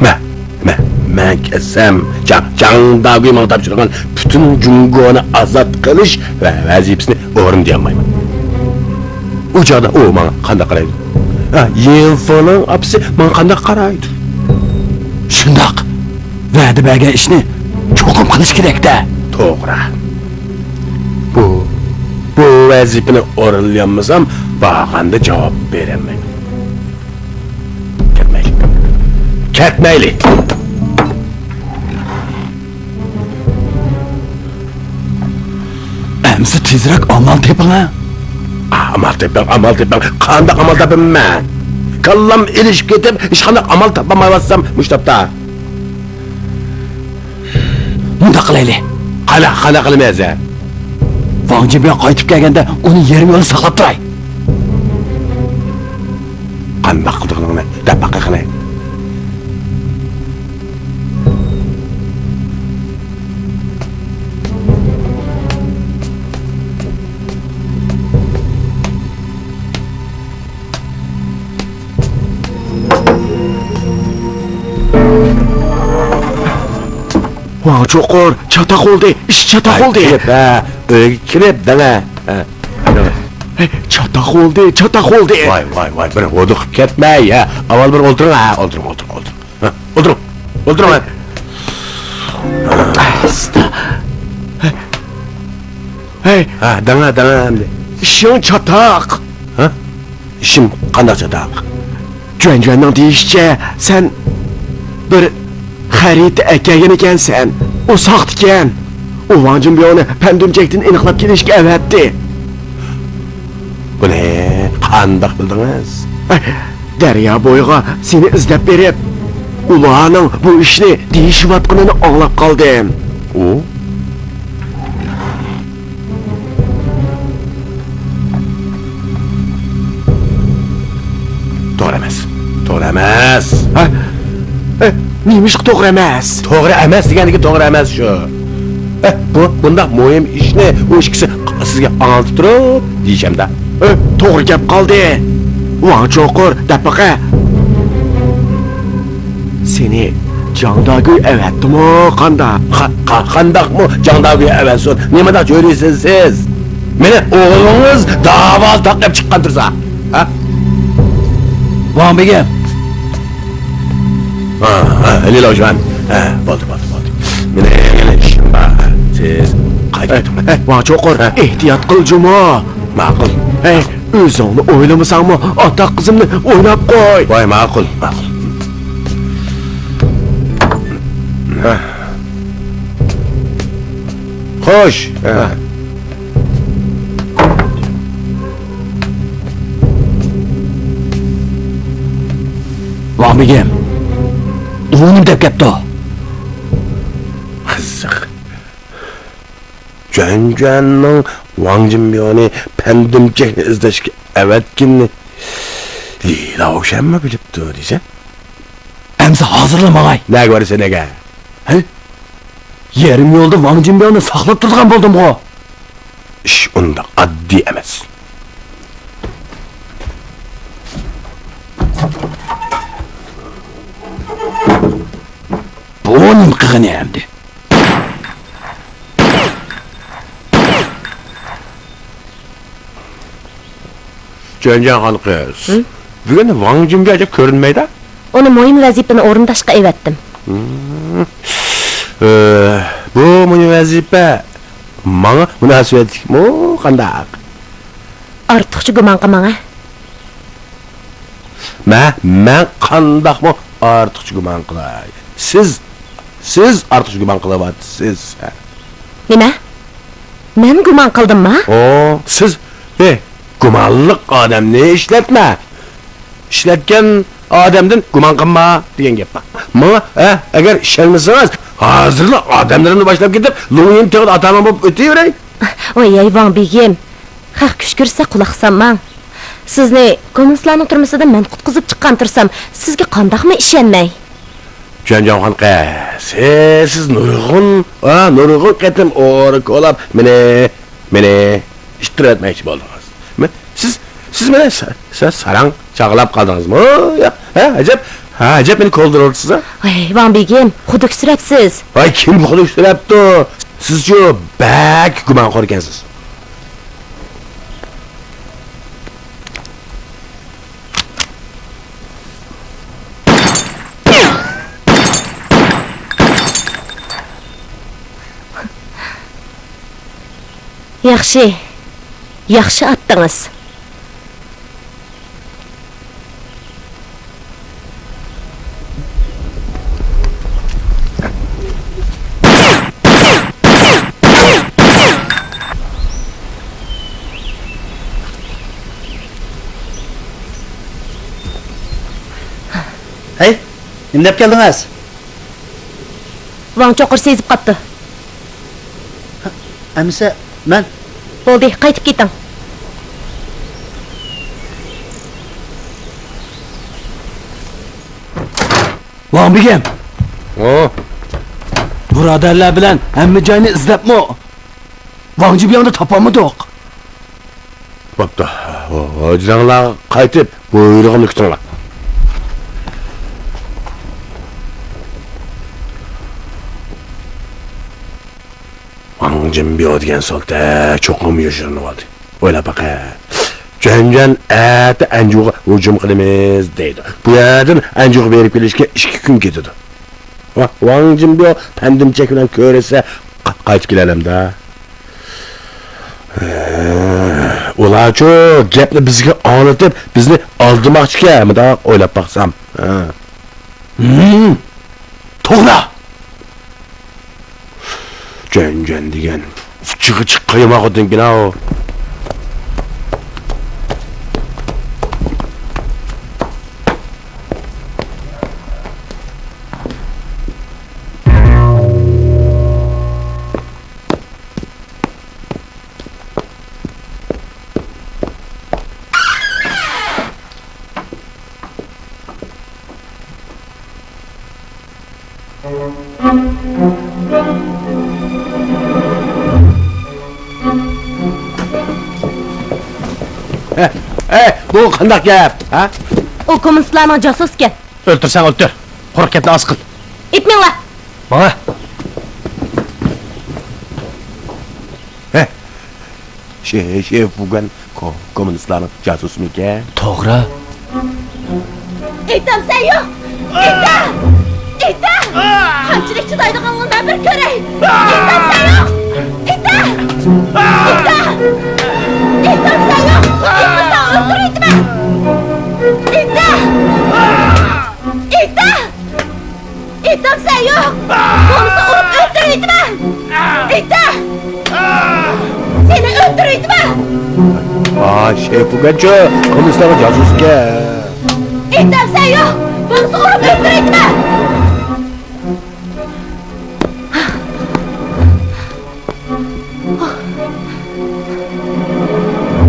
مەن، مەن، مەن كەتسەم، جاڭ، جاڭ داگۈي ماڭا تاپشۇرغان پۈتۈن جۇڭگونى ئازاد قىلىش ۋە ۋەزىپىسىنى ئورۇندىيالمايمەن. ئۇ چاغدا ئۇ ماڭا قانداق قارايدۇ؟ ھە، يىنفېنىڭ ئاپىسى ماڭا قانداق قارايدۇ؟ شۇنداق. ۋەدە بەرگەن ئىشنى چوقۇم قىلىش كېرەك-دە. توغرا. بۇ، بۇ ۋەزىپىنى ئورۇنلىيالمىسام، بارغاندا جاۋاب بېرەلمەيمەن. كەتمەيلى. كەتمەيلى. ئەمسە تېزرەك ئامال تېپىڭە. ئامال تېپىڭ، ئامال تېپىڭ. قانداق ئامال تاپىمەن مەن؟ كاللام ئېلىشىپ كېتىپ، ھېچقانداق ئامال تاپالمايۋاتسام، مۇشۇ تاپتا. مۇنداق قىلايلى. قانداق، قانداق قىلىمىز ھە؟ ۋاڭ جىنبياۋ قايتىپ كەلگەندە ئۇنى يېرىم يولدا ساقلاپ تۇراي. قانداق قىلىدىغىنىڭنى دەپ باقاي قېنى. ۋاڭ چوقۇر، چاتاق بولدى، ئىش چاتاق بولدى. كىرىپ، ھە، ئۆيگە كىرىپ دەڭە. ھە، دەڭە. ھەي، چاتاق بولدى، چاتاق بولدى. ۋاي، ۋاي، ۋاي، بىر ھودۇقۇپ كەتمەي، ھە. ئاۋۋال بىر ئولتۇرۇڭ، ھە، ئولتۇرۇڭ، ئولتۇرۇڭ، ئولتۇرۇڭ. ھە، ئولتۇرۇڭ، ئولتۇرۇڭ، ھە. ئاستا. ھەي. ھە، دەڭە، دەڭە ئەمدى. ئىشىڭ چاتاق. ئىشىم قانداق چاتاق؟ جۈەنجۈەننىڭ دېيىشىچە، سەن بىر خەرىتە ئەكەلگەن ئىكەنسەن. ئۇ ساختىكەن. ئۇ ۋاڭ جىنبيونى پەندۈمچەكتىن ئېنىقلاپ كېلىشكە ئەۋەتتى. بۇنى قانداق بىلدىڭىز؟ دەريا بويىغا سېنى ئىزدەپ بېرىپ، ئۇلارنىڭ بۇ ئىشنى دېيىشىۋاتقىنىنى ئاڭلاپ قالدىم. ئۇ؟ توغرا ئەمەس. توغرا ئەمەس. ھە؟ ئە، نېمىشقا توغرا ئەمەس؟ توغرا ئەمەس دېگەندىكى توغرا ئەمەس شۇ. ئە، بۇ، بۇنداق مۇھىم ئىشنى ئۇ ئىككىسى سىزگە ئاڭلىتىپ تۇرۇپ دېيىشەمدە. ئە، توغرا گەپ قالدى. ۋاڭ چوقۇر، دەپ بېقە. سېنى جاڭ داگۈي ئەۋەتتىمۇ قانداق؟ قا-، قا-، قانداقمۇ جاڭ داگۈي ئەۋەتسۇن؟ نېمانداق جۆرىسىز سىز؟ مېنى ئوغلىڭىز داۋادا تاقىيىپ چىققان تۇرسا، ھە؟ ۋاڭ بېگىم. ھا، ھا، لىلاۋ جۈەن. ھە، بولدى، بولدى، بولدى. مېنىڭ يەنە ئىشىم بار. سىز قايتىپ كېتىڭ. ھە، ۋاڭ چوقۇر، ھە. ئېھتىيات قىل جۇمۇ. ماقۇل. ھەي، ئۆزۈڭنى ئويلىمىساڭمۇ، ئاتاق قىزىمنى ئويلاپ قوي. ۋاي، ماقۇل، ماقۇل. خوش. ۋاڭ بېگىم، ئۇ نېمە دەپ كەپتۇ؟ قىزىق. جۈەنجۈەننىڭ ۋاڭ جىنبيونى پەندۈمچەكنى ئىزدەشكە ئەۋەتكىنىنى لىلاۋ شەنمۇ بىلىپتۇ دېسە؟ ئەمسە ھازىرلا ماڭاي. نەگە بارىسەن، نەگە؟ ھە؟ يېرىم يولدا ۋاڭ جىنبيونى ساقلاپ تۇرىدىغان بولدۇمغۇ. ئىش ئۇنداق ئاددىي ئەمەس. بۇ نېمە قىلغىنى ئەمدى؟ جۈەنجۈەن خان قىز، ھە؟ بۈگۈن ۋاڭ جىنبيو ئەجەب كۆرۈنمەيدۇ. ئۇنى مۇھىم ۋەزىپىنى ئورۇنداشقا ئەۋەتتىم. ھىم. ئى، بۇ مۇھىم ۋەزىپە ماڭا مۇناسىۋەتلىكمۇ قانداق؟ ئارتۇقچە گۇمان قىلماڭ، ھە؟ مە-، مەن قانداقمۇ ئارتۇقچە گۇمان قىلاي؟ سىز، سىز ئارتۇقچە گۇمان قىلىۋاتىسىز. نېمە؟ مەن گۇمان قىلدىمما؟ ئو، سىز، ھې، گۇمانلىق ئادەمنى ئىشلەتمە. ئىشلەتكەن ئادەمدىن گۇمان قىلما دېگەن گەپ بار. ماڭا، ھە، ئەگەر ئىشەنمىسىڭىز، ھازىرلا ئادەملىرىمنى باشلاپ كېتىپ، لۇڭيىن تېغىدا ئاتامان بولۇپ ئۆتۈۋېرەي. ۋاي، ۋاڭ بېگىم، خەق كۈشكۈرسە قۇلاق سالماڭ. سىزنى كوممۇنىستلارنىڭ تۈرمىسىدىن مەن قۇتقۇزۇپ چىققان تۇرسام، سىزگە قانداقمۇ ئىشەنمەي؟ جۈەنجۈەن خان قىز، سىز نۇرغۇن، ئا، نۇرغۇن قېتىم ئورا كولاپ، مېنى، مېنى ئىتتىرىۋەتمەكچى بولدىڭىز. مە-، سىز، سىز مېنى سا-، سا-، ساراڭ چاغلاپ قالدىڭىزمۇ؟ يا، ھە، ئەجەب، ھە، ئەجەب مېنى كولدۇرۇۋاتىسىز، ھە؟ ۋاي، ۋاڭ بېگىم، خۇدۈكسىرەپسىز. ۋاي، كىم خۇدۈكسىرەپتۇ؟ سىزچۇ بەك گۇمانخور ئىكەنسىز. ياخشى، ياخشى ئاتتىڭىز. ھەي، نېمە دەپ كەلدىڭىز؟ ۋاڭ چوقۇر سېزىپ قاپتۇ. ئەمىسە، مەن. بولدى، قايتىپ كېتىڭ. ۋاڭ بېگىم! ھە؟ بۇرادەرلەر بىلەن ھەممە جاينى ئىزدەپمۇ، ۋاڭ جىبياڭنى تاپالمىدۇق. بوپتۇ. ھوجىلىڭلار قايتىپ، بۇيرۇغۇمنى كۈتۈڭلار. ۋاڭ جىنبيو دېگەن سولتەك چوقۇم يوشۇرۇنۇۋالدى. ئويلاپ باقە. جۈەنجۈەن ئەتە ئەنجۇغا ھۇجۇم قىلىمىز دەيدۇ. بۇ يەردىن ئەنجۇغا بېرىپ كېلىشكە ئىككى كۈن كېتىدۇ. ۋا-، ۋاڭ جىنبيو پەندىمچەك بىلەن كۆرۈشسە، قا-، قايتىپ كېلەلەمدۇ؟ ھە، ئۇلارچۇ گەپنى بىزگە ئاڭلىتىپ، بىزنى ئالدىماقچىكەن، مۇنداق ئويلاپ باقسام. ھە. ھىم، توغرا. جەنجەن دېگەن ئۇچىغا چىققايماغۇدىنكىناۋ. ئەي، ئەي، بۇ قانداق گەپ، ھە؟ ئۇ كوممۇنىستلارنىڭ جاسۇسىكەن. ئۆلتۈرسەڭ ئۆلتۈر. قۇرۇق گەپنى ئاز قىل. ئېيتماڭلار. ماڭا. ھە. شې-، شېفۇگەن كو-، كوممۇنىستلارنىڭ جاسۇسىمىكەن؟ توغرا. ئېيتامسەن يوق؟ ئېيتە! ئېيتە! قانچىلىك چىدايدىغانلىقىنى مەن بىر كۆرەي! ئېيتامسەن يوق؟ ئېيتە! ئېيتە! ئېيتامسەن يوق؟ ئېيتمىساڭ ئۆلتۈرۈۋېتىمەن! ئېيتە! ئېيتە! ئېيتامسەن يوق؟ بولمىسا ئۇرۇپ ئۆلتۈرۈۋېتىمەن! ئېيتە! سېنى ئۆلتۈرۈۋېتىمەن! ئا، شېفۇگەنچۇ، كوممۇنىستلارنىڭ جاسۇسىكەن. ئېيتامسەن يوق؟ بولمىسا ئۇرۇپ ئۆلتۈرۈۋېتىمەن!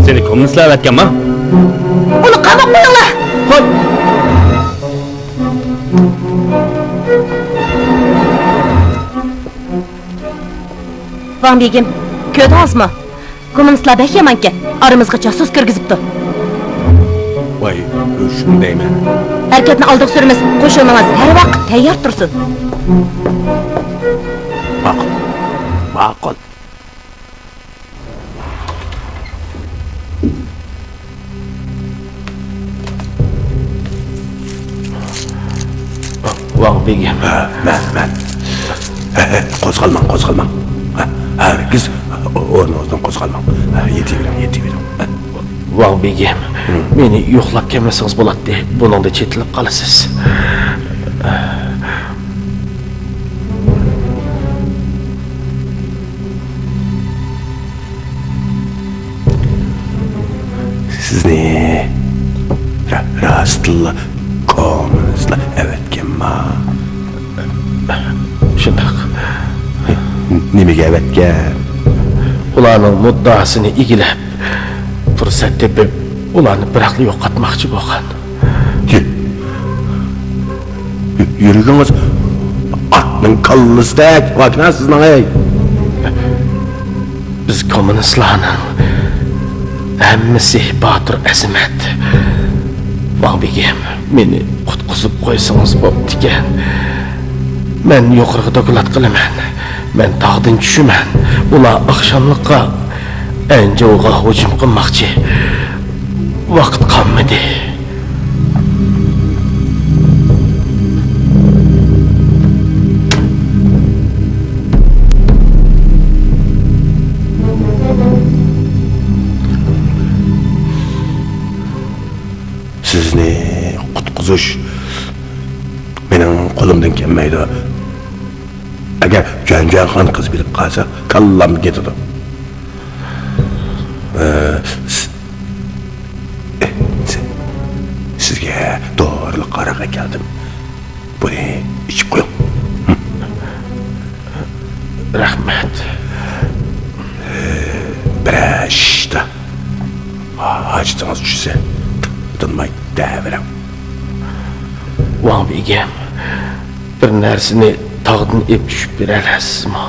سېنى كوممۇنىستلار ئەۋەتكەنما؟ ئۇنى قاماپ قويۇڭلار! ھوي! ۋاڭ بېگىم، كۆردىڭىزمۇ؟ كوممۇنىستلار بەك يامانكەن، ئارىمىزغا جاسۇس كىرگۈزۈپتۇ. ۋاي، شۇنى دەيمەن. ھەرىكەتنى ئالدىغا سۈرىمىز، قوشۇنىڭىز ھەر ۋاقىت تەييار تۇرسۇن. ماقۇل. ماقۇل. ۋاڭ بېگىم. ھە، مەن، مەن. ھە، ھە، قوزغالماڭ، قوزغالماڭ. ھە، ھەرگىز ئورنىڭىزدىن قوزغالماڭ. ھە، يېتىۋېرىڭ، يېتىۋېرىڭ. ھە. ۋاڭ بېگىم، ھىم. مېنى يوقلاپ كەلمىسىڭىز بولاتتى. بۇنىڭدا چېتىلىپ قالىسىز. سىزنى را-، راستتىنلا كوممۇنىستلار ئەۋەتكەنما؟ شۇنداق. نېمىگە ئەۋەتكەن؟ ئۇلارنىڭ مۇددىئاسىنى ئىگىلەپ، پۇرسەت تېپىپ، ئۇلارنى بىراقلا يوقاتماقچى بولغان. يۈ-، يۈ-، يۈرىكىڭىز ئاتنىڭ كاللىسىدەك ۋاكىنا سىزنىڭ، ھەي! بىز كوممۇنىستلارنىڭ ھەممىسى باتۇر ئەزىمەت. ۋاڭ بېگىم، مېنى قۇتقۇزۇپ قويسىڭىز بوپتىكەن. مەن يۇقىرىغا دوكلات قىلىمەن. مەن تاغدىن چۈشىمەن. ئۇلار ئاخشاملىققا ئەنجۇغا ھۇجۇم قىلماقچى. ۋاقىت قالمىدى. سىزنى قۇتقۇزۇش مېنىڭ قولۇمدىن كەلمەيدۇ. ئەگەر جۈەنجۈەنخان قىز بىلىپ قالسا، كاللام كېتىدۇ. ئە، س-، ئە، س-، سىزگە دورىلىق ھاراق ئەكەلدىم. بۇنى ئىچىپ قويۇڭ. رەھمەت. بىرەر ئىشتا ھاجىتىڭىز چۈشسە، تىنماي دەۋېرىڭ. ۋاڭ بېگىم، بىر نەرسىنى تاغدىن ئېلىپ چۈشۈپ بېرەلەيسىزمۇ؟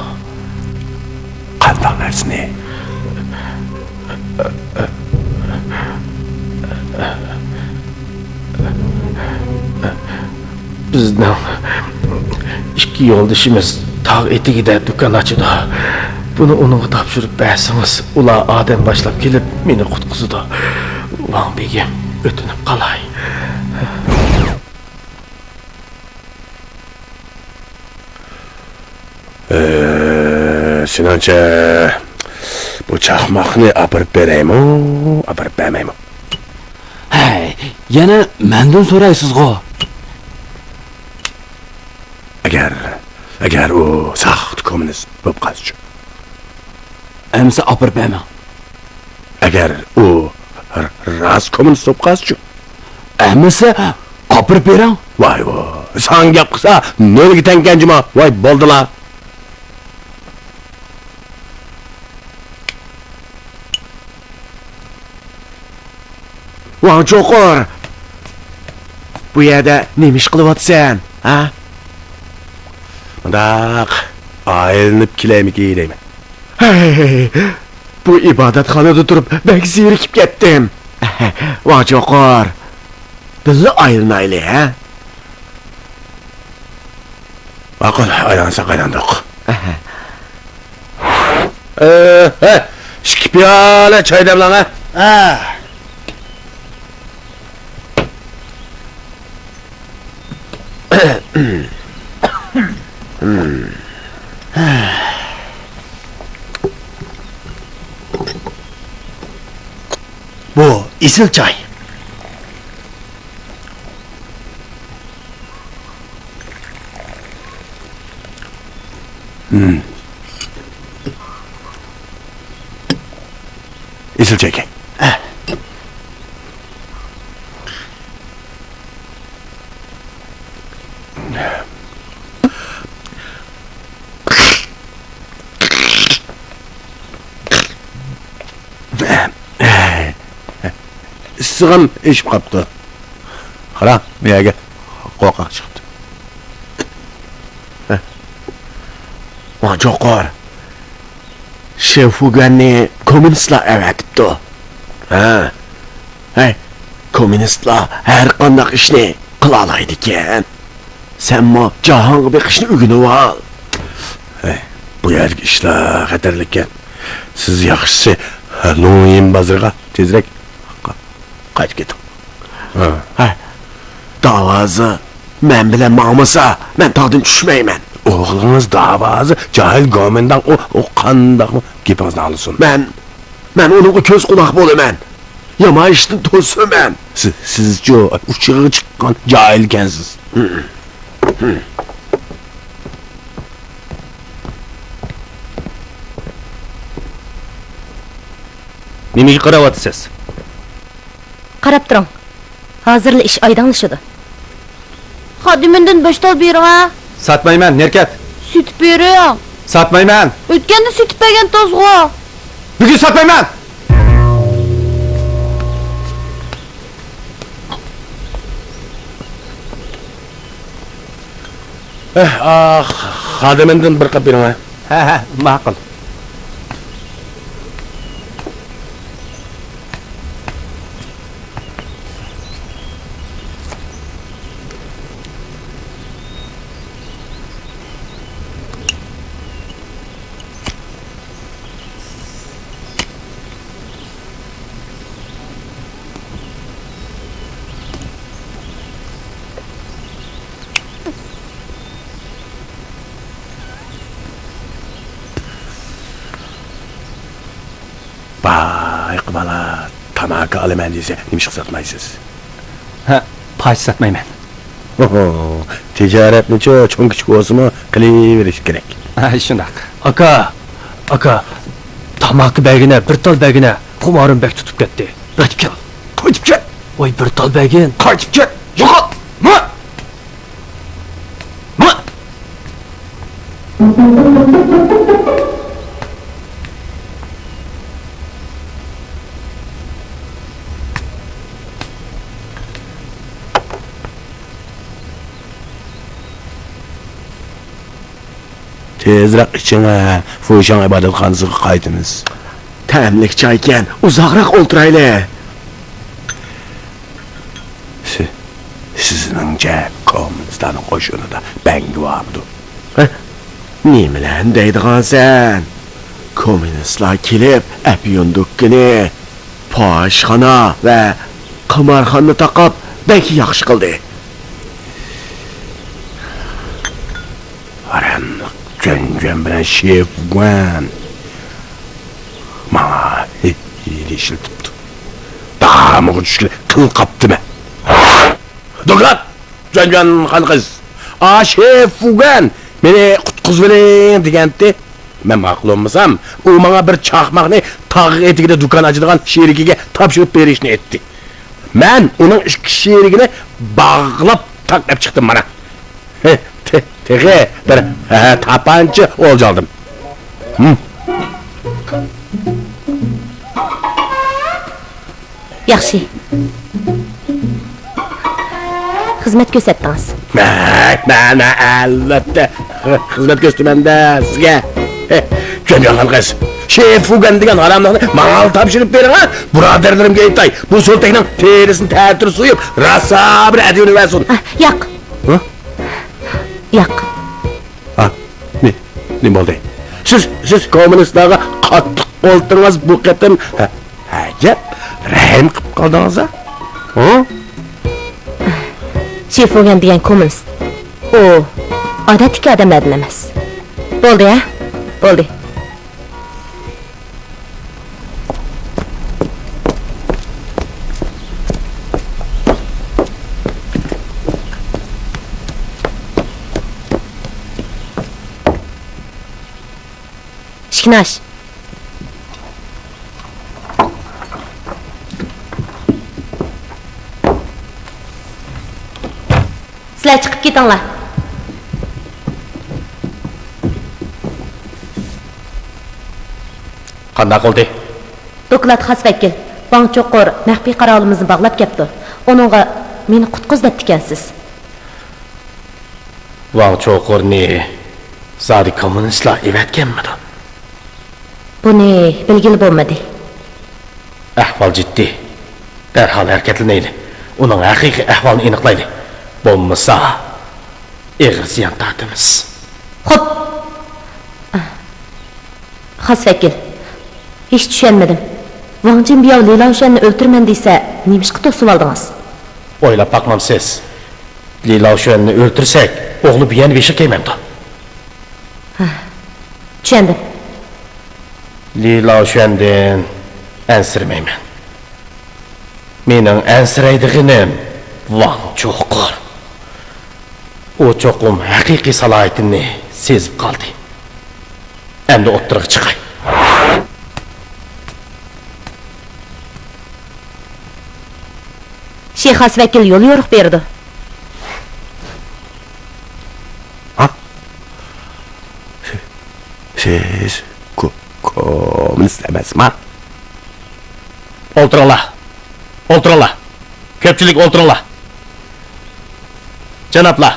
قانداق نەرسىنى؟ بىزنىڭ ئىككى يولدىشىمىز تاغ ئېتىكىدە دۇكان ئاچىدۇ. بۇنى ئۇنىڭغا تاپشۇرۇپ بەرسىڭىز، ئۇلار ئادەم باشلاپ كېلىپ، مېنى قۇتقۇزىدۇ. ۋاڭ بېگىم، ئۆتۈنۈپ قالاي. ئە، سېنىڭچە، بۇ چاقماقنى ئاپىرىپ بېرەيمۇ، ئاپىرىپ بەرمەيمۇ؟ ھەي، يەنە مەندىن سورايسىزغۇ؟ ئەگەر، ئەگەر ئۇ ساختا كوممۇنىست بولۇپ قالسىچۇ؟ ئەمسە ئاپىرىپ بەرمەڭ. ئەگەر ئۇ ر-، راست كوممۇنىست بولۇپ قالسىچۇ؟ ئەمىسە ئاپىرىپ بېرىڭ. ۋاي ۋاي، ساڭا گەپ قىلسا نۆلگە تەڭكەن جۇما. ۋاي، بولدىلا. ۋاڭ چوقۇر! بۇ يەردە نېمە ئىش قىلىۋاتىسەن، ھە؟ مۇنداق ئايلىنىپ كېلەيمىكى دەيمەن. ھەي، بۇ ئىبادەتخانىدا تۇرۇپ بەك زېرىكىپ كەتتىم. ۋاڭ چوقۇر، بىللە ئايلىنايلى، ھە؟ ماقۇل، ئايلانساق ئايلاندۇق. ئەھە. ئە، ھە، ئىككى پىيالە چاي دەملەڭ، ھە؟ ھە. بۇ ئېسىل چاي. ئېسىل چايكەن. ئىسسىقىم ئېشىپ قاپتۇ. قارا، بۇ يەرگە قورقاق چىقىپتۇ. ۋاڭ چوقۇر، شې فۇگۈەننى كوممۇنىستلار ئەۋەتىپتۇ. ھە. ھەي، كوممۇنىستلار ھەر قانداق ئىشنى قىلالايدىكەن. سەنمۇ جاھانغا بېقىشنى ئۆگىنىۋال. ھەي، بۇ يەردىكى ئىشلار خەتەرلىككەن. سىز ياخشىسى لۇڭيىن بازىرىغا تېزرەك قايتىپ كېتىڭ. ھە. ھە. داۋازى مەن بىلەن ماڭمىسا، مەن تاغدىن چۈشمەيمەن. ئوغلىڭىز داۋازى جاھىل گومىنداڭ، ئۇ، ئۇ قانداقمۇ گېپىڭىزنى ئاڭلىسۇن؟ مەن، مەن ئۇنىڭغا كۆز قۇلاق بولىمەن. يامان ئىشتىن توسىمەن. سىز، سىزچۇ ئۇچىغا چىققان جاھىلكەنسىز. نېمىگە قاراۋاتىسىز؟ قاراپ تۇرۇڭ. ھازىرلا ئىش ئايدىڭلىشىدۇ. خادىمىندىن بەش تال بېرىڭە. ساتمايمەن، نېرى كەت. سېتىپ بېرىڭ. ساتمايمەن. ئۆتكەندە سېتىپ بەرگەنتىڭىزغۇ. بۈگۈن ساتمايمەن. ئە، ئا، خادىمىندىن بىر قاپ بېرىڭە. ھە، ھە، ماقۇل. بايىقى بالا، تاماكا ئالىمەن دېسە، نېمىشقا ساتمايسىز؟ ھە، پاچ ساتمايمەن. تىجارەتنىچۇ چوڭ-كىچىك بولسىمۇ قىلىۋېرىش كېرەك. ھە، شۇنداق. ئاكا، ئاكا، تاماكا بەرگىنە، بىر تال بەرگىنە، خۇمارىم بەك تۇتۇپ كەتتى. قايتىپ كەل. قايتىپ كەت. ۋاي، بىر تال بەرگىن. قايتىپ كەت. يوقال. ما! تېزرەك ئىچىڭە، فۇشاڭ ئىبادەتخانىسىغا قايتىمىز. تەملىك چايكەن، ئۇزاقراق ئولتۇرايلى. سى-، سىزنىڭچە كوممۇنىستلارنىڭ قوشۇنىدا بەڭگى بارمىدۇ؟ ھە؟ نېمىلەرنى دەيدىغانسەن؟ كوممۇنىستلار كېلىپ، ئەپيۈن دۇكىنى، پاھىشخانا ۋە قىمارخانىنى تاقاپ، بەك ياخشى قىلدى. ھاراملىق جۈەنجۈەن بىلەن شېفۈگۈەن. ماڭا ئىشلىتىپتۇ. دامىغا چۈشكىلى قىل قاپتىمەن. دوكلات! جۈەنجۈەن خان قىز! ئا شېفۇگەن مېنى قۇتقۇزۇۋېلىڭ دېگەنتى. مەن ماقۇل بولمىسام، ئۇ ماڭا بىر چاقماقنى تاغ ئېتىكىدە دۇكان ئاچىدىغان شېرىكىگە تاپشۇرۇپ بېرىشنى ئېيتتى. مەن ئۇنىڭ ئىككى شېرىكىنى باغلاپ تاقىپ چىقتىم مانا. ھە، تې-، تېخى بىر، ھە، تاپانچا ئولجا ئالدىم. ھىم. ياخشى. خىزمەت كۆرسەتتىڭىز. مە-، مە-، مە-، ئەلۋەتتە، خىزمەت كۆرسىتىمەن-دە سىزگە. جۈەنجۈەن خان قىز، شېفۇگەن دېگەن ھاراملىقنى ماڭا تاپشۇرۇپ بېرىڭ، ھە؟ بۇرادەرلىرىمگە ئېيتاي، بۇ سولتەكنىڭ تېرىسىنى تەتۈر سويۇپ، راسا بىر ئەتىۋېلىۋەرسۇن. ئا، ياق. ھە؟ ياق. ھا، نې-، نېمە بولدى؟ سىز، سىز كوممۇنىستلارغا قاتتىق بولدىڭىز بۇ قېتىم. ھە، ئەجەب، رەھىم قىلىپ قالدىڭىز-ھە؟ ھە؟ شېفۇگەن دېگەن كوممۇنىست. ئۇ ئادەتتىكى ئادەملەردىن ئەمەس. بولدى، ھە؟ بولدى. ئىشىكنى ئاچ. سىلەر چىقىپ كېتىڭلار. قانداق بولدى؟ دوكلات خاس ۋەكىل، ۋاڭ چوقۇر مەخپىي قاراۋۇلىمىزنى باغلاپ كەپتۇ. ئۇنىڭغا مېنى قۇتقۇز دەپتىكەنسىز. ۋاڭ چوقۇرنى زادى كوممۇنىستلار ئېۋەتكەنمىدۇ؟ بۇنى بىلگىلى بولمىدى. ئەھۋال جىددىي. دەرھال ھەرىكەتلىنەيلى. ئۇنىڭ ھەقىقىي ئەھۋالىنى ئېنىقلايلى. بولمىسا، ئېغىر زىيان تارتىمىز. خوپ. خاس ۋەكىل، ھېچ چۈشەنمىدىم. ۋاڭ جىن بىياۋ لى لاۋشۈەننى ئۆلتۈرىمەن دېسە، نېمىشقا توسۇۋالدىڭىز؟ ئويلاپ باقمامسىز؟ لى لاۋشۈەننى ئۆلتۈرسەك، ئوغلى بۈيەنى بېشىغا كىيمەمدۇ؟ ھە، چۈشەندىم. لى لاۋشۈەندىن ئەنسىرىمەيمەن. مېنىڭ ئەنسىرەيدىغىنىم ۋاڭ چوقۇر. ئۇ چوقۇم ھەقىقىي سالاھىيىتىمنى سېزىپ قالدى. ئەمدى ئوتتۇرىغا چىقاي. شى خاس ۋەكىل يول يورۇق بېرىدۇ. ھا؟ سىز كو-، كوممۇنىست ئەمەسما؟ ئولتۇرۇڭلار. ئولتۇرۇڭلار. كۆپچىلىك ئولتۇرۇڭلار. جانابلار،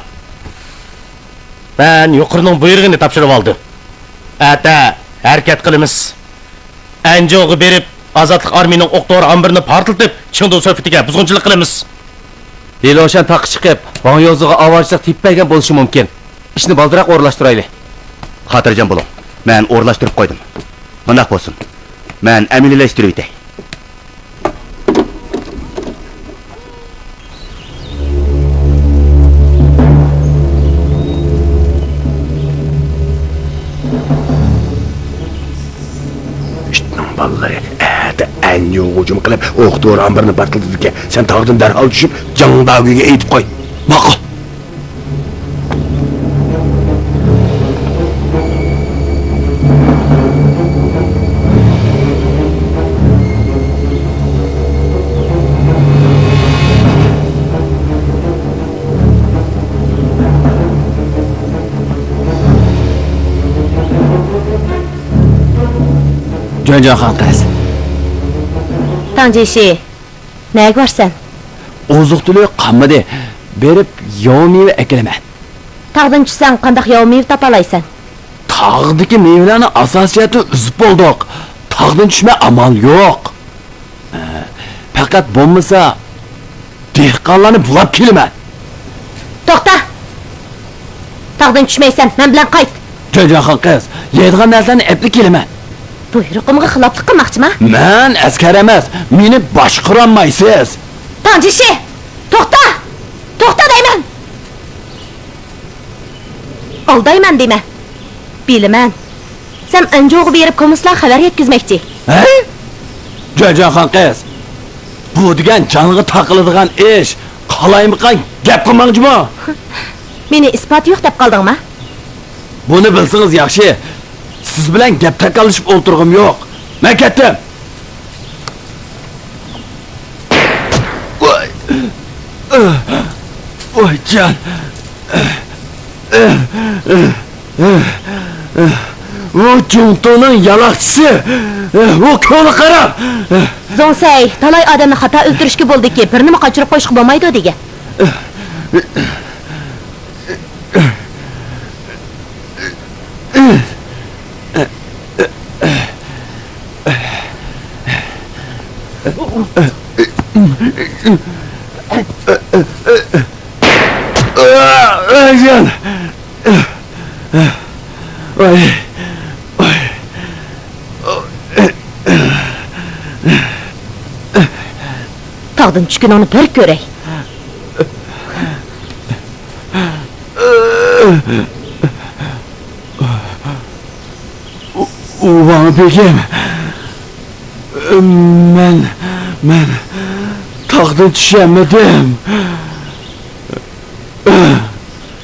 مەن يۇقىرىنىڭ بۇيرۇقىنى تاپشۇرۇۋالدىم. ئەتە ھەرىكەت قىلىمىز. ئەنجۇغا بېرىپ، ئازادلىق ئارمىيىنىڭ ئوق دورا ئامبىرىنى پارتلىتىپ، چېڭدۇ سۆھبىتىگە بۇزغۇنچىلىق قىلىمىز. لى لوشەن تاغقا چىقىپ، ۋاڭ يوزىغا ئاۋارىچىلىق تېپىپ بەرگەن بولۇشى مۇمكىن. ئىشنى بالدۇراق ئورۇنلاشتۇرايلى. خاتىرجەم بولۇڭ. مەن ئورۇنلاشتۇرۇپ قويدۇم. مۇنداق بولسۇن. مەن ئەمەلىيلەشتۈرۈۋېتەي. ئىتنىڭ بالىلىرى ئەتە ئەنجۇغا ھۇجۇم قىلىپ، ئوق دورا ئامبىرىنى پارتلىتىدىكەن. سەن تاغدىن دەرھال چۈشۈپ، جاڭ داگۈيگە ئېيتىپ قوي. ماقۇل. جۇەنجۇەن خان قىز. تاڭ جىشى، نەگە بارسەن؟ ئوزۇق-تۈلۈك قالمىدى. بېرىپ ياۋا مېۋە ئەكېلىمەن. تاغدىن چۈشسەڭ، قانداق ياۋا مېۋە تاپالايسەن؟ تاغدىكى مېۋىلەرنى ئاساسىي جەھەتتىن ئۈزۈپ بولدۇق. تاغدىن چۈشمەي ئامال يوق. ئە، پەقەت بولمىسا، دېھقانلارنى بۇلاپ كېلىمەن. توختا! تاغدىن چۈشمەيسەن، مەن بىلەن قايت. جۇەنجۇەن خان قىز، يەيدىغان نەرسىلەرنى ئەپلا كېلىمەن. بۇيرۇقۇمغا خىلاپلىق قىلماقچىما؟ مەن ئەسكەر ئەمەس، مېنى باشقۇرالمايسىز. تاڭ جىشى، توختا! توختا دەيمەن! ئالدايمەن دېمە. بىلىمەن. سەن ئەنجۇغا بېرىپ كوممۇنىستلارغا خەۋەر يەتكۈزمەكچى. ھە؟ جۆجۆخان قىز، بۇ دېگەن جانغا تاقىلىدىغان ئىش، قالايمىقان گەپ قىلماڭ جۇمۇ. مېنى ئىسپاتى يوق دەپ قالدىڭما؟ بۇنى بىلسىڭىز ياخشى. سىز بىلەن گەپ تاكاللىشىپ ئولتۇرغۇم يوق. مەن كەتتىم. ۋاي. ۋاي جان. ئۇ جۇڭتۇنىڭ يالاقچىسى. ئۇ كۆڭلى قارا. زوڭسەي، تالاي ئادەمنى خاتا ئۆلتۈرۈشكە بولىدىكى، بىرنىمۇ قاچۇرۇپ قويۇشقا بولمايدۇ دېگەن. تاغدىن چۈشكىنىڭنى بىر كۆرەي. ۋاڭ بېگىم، مەن، مەن تاغدىن چۈشەلمىدىم.